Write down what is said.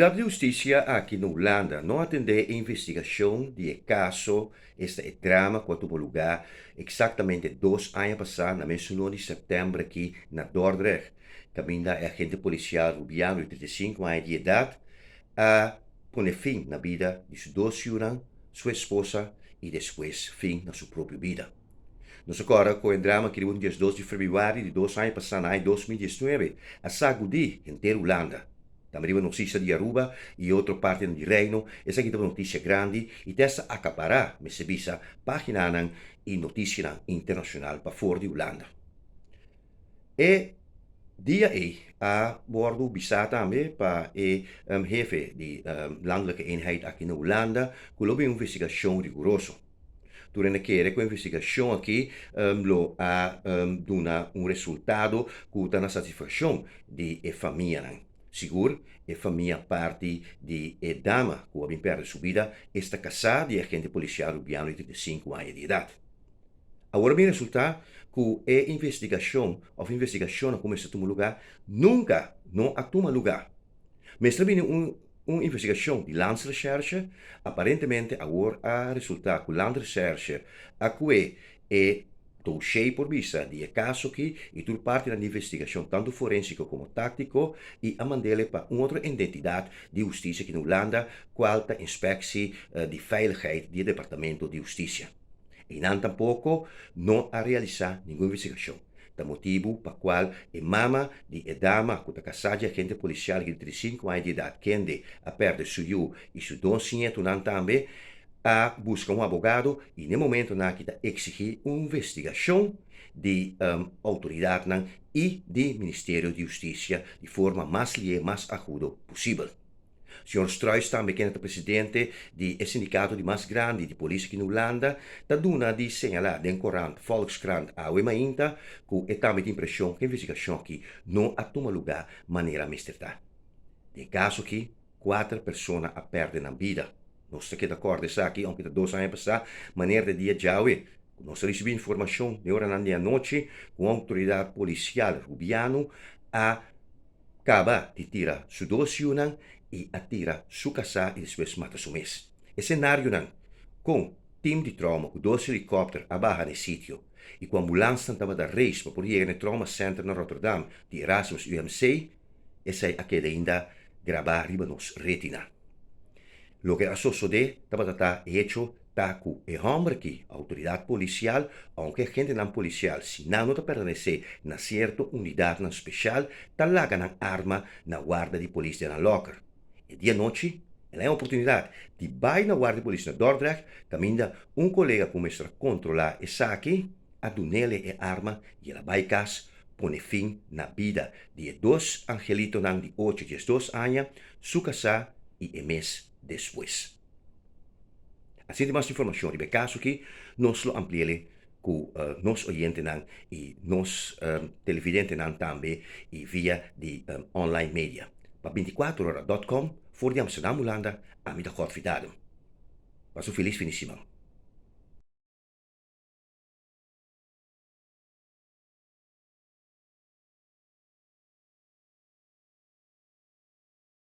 Outoridat di hustisia aki na Hulanda no atendé e investigashon di e kaso, esta e drama ku a tuma lugá eksaktamente dos aña pasá na mes uno di sèptèmber aki na Dordrecht, kaminda e agente polisial Rubiano di 35 aña di edat a pone fin na bida di su dos yunan, su esposa i despues fin na su propio bida. Nos a kòrda ku e drama aki riba un 12 di febrüari di dos aña pasá na aña 2019 a sagudí henter Hulanda. Tambe riba nos isla di Aruba i otro partinan di Reino esaki tabata notisia grandi i te hasta akapará, mester bisa, páginanan i notisianan internashonal pafor di Hulanda. E dia ei a wòrdu bisá tambe pa e hefe di Landelijke Eenheid aki na Hulanda ku lo bin un investigashon riguroso. Tur hende kere ku e investigashon aki lo a duna un resultado ku ta na satisfakshon di e famianan. Sigur e famia parti di e dama ku a bin pèrdè su bida esta kasá di e agente polisial Rubiano di 35 aña di edat. Awor a bin resultá ku e investigashon òf investigashonnan ku mester tuma lugá nunka no a tuma lugá. Mester bini un un investigashon di Landsrecherche. Aparentemente awor a resultá ku Landrecherche a kue e dossier por bisa di e kaso aki i tur partinan di investigashon tantu forensiko komo táktiko i a mand'ele pa un otro identidat di hustisia aki na Hulanda kual ta Inspectie di Veiligheid di e Departamento di Hustisia. Einan tampoko no a realisá ningun investigashon. Ta motibu pa kual e mama di e dama ku ta kasá di agente polisial di 35 aña di edat kende a pèrdè su yu i su dos nietunan tambe a buska un abogado i n'e momentonan aki ta eksigí un investigashon di outoridatnan i di Ministerio di Hustisia di forma mas lié mas agudo posibel. Señor Struijs tambe kende ta presidente di e sindikato di mas grandi di polis aki na Hulanda ta duna di señalá den korant Volkskrant awe mainta ku e tambe tin impreshon ku e investigashon aki no a tuma lugá manera mester ta. Den e kaso aki kuater persona a pèrdè nan bida. Nos ta keda kòrda esaki ounke ta dos aña pasá manera di dia djawe ku nos a risibí informashon den oranan di anochi ku un outoridat polisial Rubiano a Kaba di tira su dos yunan i a tira su kasá i despues mata su mes. E senarionan kon tim di trauma ku dos helikòpter a baha na e sitio i ku ambulansnan tabata reis pa por yega na e trauma center na Rotterdam di Erasmus UMC, esei a keda ainda grabá riba nos retina. Loke a sosodé tabata ta e hecho ta ku e hòmber ki outoridat polisial, ounke agentenan polisial si nan no ta pertenesé na sierto unidatnan speshal, ta laga nan arma na warda di polis den nan lòker. E dia anochi el a haña oportunidat di bai na warda di polis na Dordrecht kaminda un kolega ku mester a kontrolá esaki a dun'ele e arma i el a bai kas pone fin na bida di e dos angelitonan di ocho 12 aña, su kasá i e mes despues. Asina tin mas informashon riba e kaso aki, nos lo ampli'el ku nos oyentenan i nos televidentenan tambe i via di online media. Pa 24 ora dot com for di Amsterdam, Hulanda, ami ta Godfrey Dadem. Pasa un felis fin di siman.